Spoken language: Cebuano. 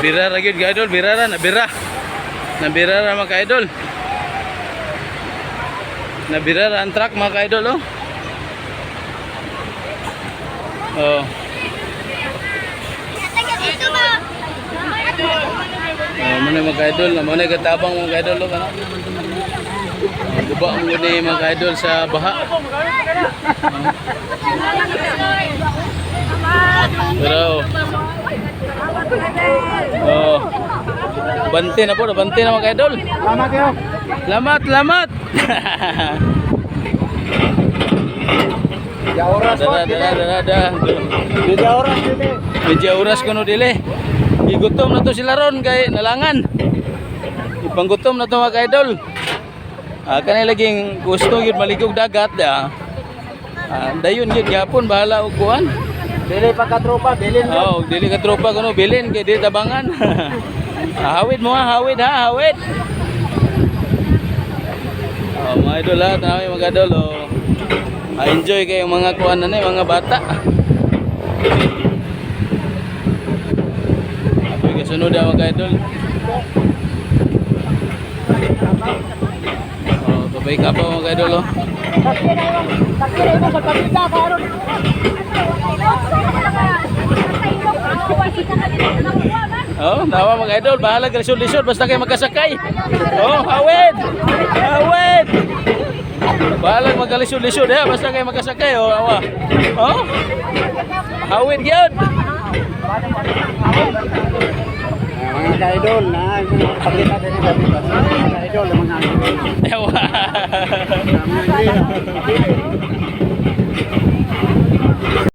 Bira ra gyud, ka-idol, bira ra, nabira. Nabira ra, mga ka-idol. Nabira ra ang truck, mga ka-idol, oh. Oh. Dito ba? Oh, mao na, mga ka-idol, mao na katabang, mga ka-idol, oh, kana. Oh, guba ang guni, mga ka-idol, sa baha. Oh. Pero oh. Bante na po, bante na, mga ka-idol. Salamat kayo. Lamat, lamat. Ya oras Dara, dara, dara, dara. Media oras dili. Medyo oras kuno dili. Gigutom na to sila ron kay nalangan. Ipanggutom na to, mga ka-idol. Ah, kanay laging gusto gyud maligog dagat da. Ah, dayon gyud gyapon bahala og kuan. Dili pa ka tropa, bilin. Oh, dili ka tropa kuno bilin kay dili tabangan. Ah, hawid mo ha, hawid ha, hawid. Oh, mga idol ha, tanaw mga idol oh. Ah, enjoy kayo mga kuan na ni mga bata. Apoy kasunod ha, mga idol. Oh, kabay ka pa, mga idol oh. Takira mo sa kabila karon. Oh, tawa, mga idol, bahala ka lisod-lisod basta kayo magkasakay. Oh, hawid. Hawid. Bahala magkalisod-lisod ha, basta kayo magkasakay oh, awa. Oh. Hawid gyud. Mga ka-idol na pakita dili sa mga ka-idol mga Ewa. Mga